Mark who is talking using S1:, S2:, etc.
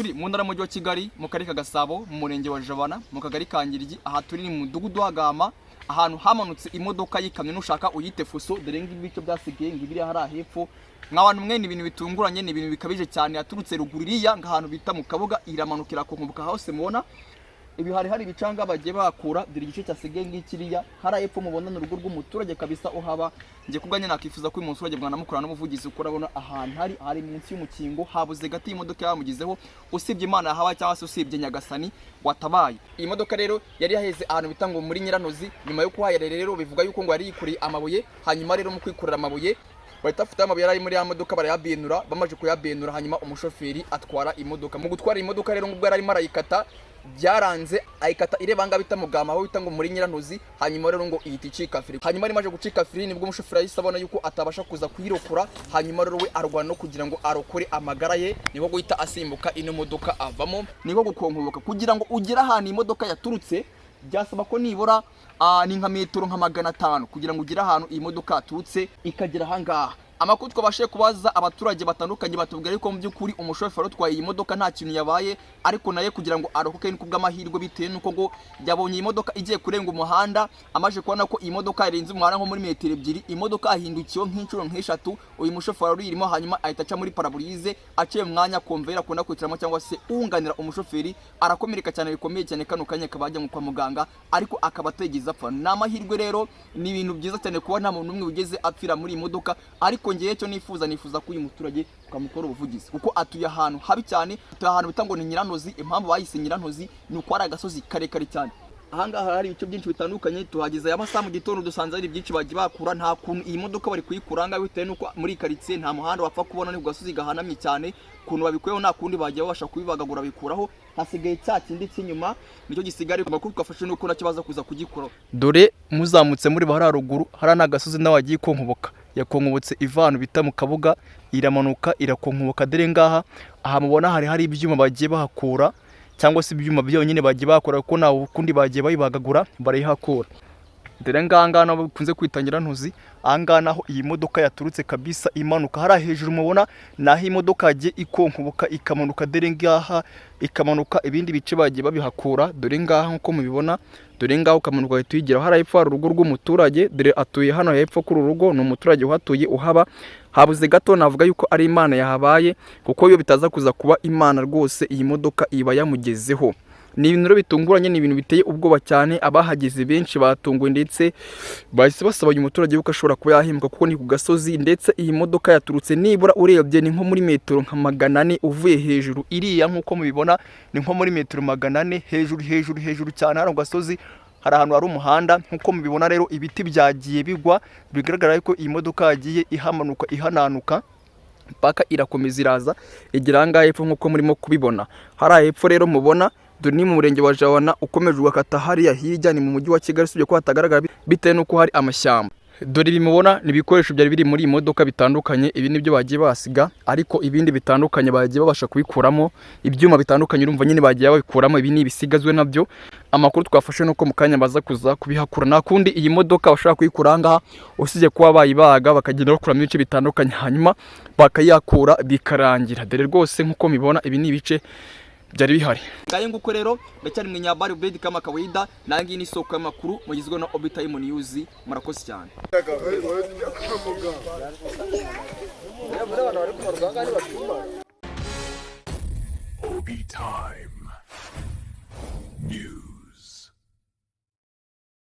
S1: Turi mu ntara y'Umujyi wa Kigali, mu karere ka Gasabo, mu murenge wa Jabana, mu kagari ka Ngiryi. Aha turi ni mu mudugudu wa Gama, ahantu hamanutse imodoka y'ikamyo, nushaka uyite fuso. Dore ngibi icyo byasigaye, ngibiri hariya hepfo. Nk'abantu mwe, ni ibintu bitunguranye, ni ibintu bikabije cyane. Yaturutse ruguru iriya ahantu bita mu Kabuga, iramanukira konkoboka hose mubona ibi. Hari ibicanga bagiye bakura, dore igice cyasigaye ngikiriya hariya hepfo mubona ni urugo rw'umuturage kabisa uhaba. Njye kubwanjye nakifuza ko uyu muturage mwanamukora n'ubuvugizi, kuko urabona ahantu hari munsi y'umukingo, habuze gato iyi modoka yamugezeho, usibye Imana yahabaye cyangwa se usibye Nyagasani watabaye. Iyi modoka rero yari yaheze ahantu bita ngo muri Nyiranozi. Nyuma yo kuhayera rero, bivuga yuko ngo yari yikoreye amabuye. Hanyuma rero mu kwikorera amabuye, bahita bafata amabuye yari ari muri ya modoka barayabenura. Bamaze kuyabenura, hanyuma umushoferi atwara imodoka. Mu gutwara imodoka rero, ubwo yari arimo arayikata, byaranze, ayikata ireba ngaho bita Mugama, aho bita ngo muri Nyiranozi. Hanyuma rero ngo ihita icika feri. Hanyuma imaze gucika feri, nibwo umushoferi yahise abona yuko atabasha kuza kuyirokora. Hanyuma rero we arwana no kugira ngo arokore amagara ye, niko guhita asimbuka ino modoka avamo, niko gukonkoboka. Kugira ngo ugere ahantu imodoka yaturutse byasaba ko nibura ni nka metero nka 500 kugira ngo ugere ahantu iyi modoka yaturutse ikagera ahangaha. Amakuru twabashije kubaza abaturage batandukanye, batubwira yuko mu by'ukuri umushoferi utwaye iyi modoka nta kintu yabaye, ariko naye kugira ngo arokoke ni kubw'amahirwe, bitewe n'uko ngo yabonye iyi modoka igiye kurenga umuhanda. Amaze kubona ko iyi modoka yarenze umuhanda nko muri metero 2, imodoka yahindukiyeho nk'inshuro nk'eshatu uyu mushoferi wari uyirimo, hanyuma ahita aca muri pare-brise, aciye mu mwanya convoyeur akunda kwicaramo cyangwa se wunganira umushoferi, arakomereka cyane bikomeye cyane. Kano kanya akaba yajyanwe kwa muganga, ariko akaba atigeze apfa. Ni amahirwe rero, ni ibintu byiza cyane kuba nta muntu n'umwe wigeze apfira muri iyi modoka. Ariko ngewe cyo nifuza ko uyu muturage tukamukora ubuvugizi, kuko atuye ahantu habi cyane. Atuye ahantu bita ngo ni Nyiranozi. Impamvu bayise Nyiranozi ni uko ari agasozi karekare cyane. Ahangaha hari ibice byinshi bitandukanye. Tuhageze aya masaha mu gitondo, dusanze hari byinshi bagiye bakura. Nta kuntu iyi modoka bari kuyikura ahangaha, bitewe n'uko muri iyi karitsiye nta muhanda wapfa kubona, ni ku gasozi gahanamye cyane. Ukuntu babikuyeho, nta kundi bagiye babasha kubibagagura bikuraho, hasigaye cya kindi cy'inyuma nicyo gisigaye. Amakuru twafashe nuko nacyo baza kuza kugikuraho. Dore muzamutse muri hariya ruguru, hariya ni agasozi nawe wagiye ikonkoboka. Yakonkobotse iva ahantu bita mu Kabuga, iramanuka irakonkoboka. Dore ngaha aha mubona hari ibyuma bagiye bahakura, cyangwa se ibyuma byonyine bagiye bakora, kuko nta kundi bagiye bayibagagura barayihakura. Dore ngaha ngaha naho bakunze kwita Nyirantuzi. Aha ngaha naho iyi modoka yaturutse kabisa imanuka. Hariya hejuru mubona ni aho imodoka yagiye ikonkoboka ikamanuka. Dore ngaha ikamanuka, ibindi bice bagiye babihakura. Dore ngaha nk'uko mubibona, dore ngaha ukamanuka ugahita uyigeraho. Hariya hepfo hari urugo rw'umuturage. Dore atuye hano hepfo kuri uru rugo, ni umuturage uhatuye uhaba. Habuze gato, navuga yuko ari Imana yahabaye, kuko iyo bitaza kuza kuba Imana rwose, iyi modoka iba yamugezeho. Ni ibintu rero bitunguranye, ni ibintu biteye ubwoba cyane. Abahageze benshi batunguwe, ndetse bahise basaba uyu muturage yuko ashobora kuba yahemuka, kuko ni ku gasozi, ndetse iyi modoka yaturutse nibura urebye ni nko muri metero nka 400 uvuye hejuru iriya. Nk'uko mubibona, ni nko muri metero 400 hejuru, hejuru, hejuru cyane. Hano ku gasozi hari ahantu hari umuhanda. Nk'uko mubibona rero, ibiti byagiye bigwa, bigaragara ko iyi modoka yagiye ihamanuka, ihananuka mpaka irakomeza iraza igera aha ngaha hepfo, nk'uko murimo kubibona. Hariya hepfo rero mubona, dore ni mu murenge wa Jabana, ukomeje ugakata hariya hirya ni mu mujyi wa Kigali, usibye ko hatagaragara bitewe n'uko hari amashyamba. Dore ibi mubona ni ibikoresho byari biri muri iyi modoka bitandukanye. Ibi nibyo bagiye basiga, ariko ibindi bitandukanye bagiye babasha kubikuramo. Ibyuma bitandukanye urumva nyine bagiye babikuramo, ibi ni ibisigazwe nabyo. Amakuru twafashe nuko mu kanya baza kuza kubihakura. Nta kundi iyi modoka bashobora kuyikura aha ngaha, usibye kuba bayibaga bakagenda bakuramo ibice bitandukanye, hanyuma bakayihakura bikarangira. Dore rwose nk'uko mubibona, ibi ni ibice byari bihari. Ngayo nguko rero, ndacyari mwenyabari Ubedi kama kawaida, nangi ni isoko y'amakuru mugizwe na Obi Time News. Murakoze cyane.
S2: Obi Time.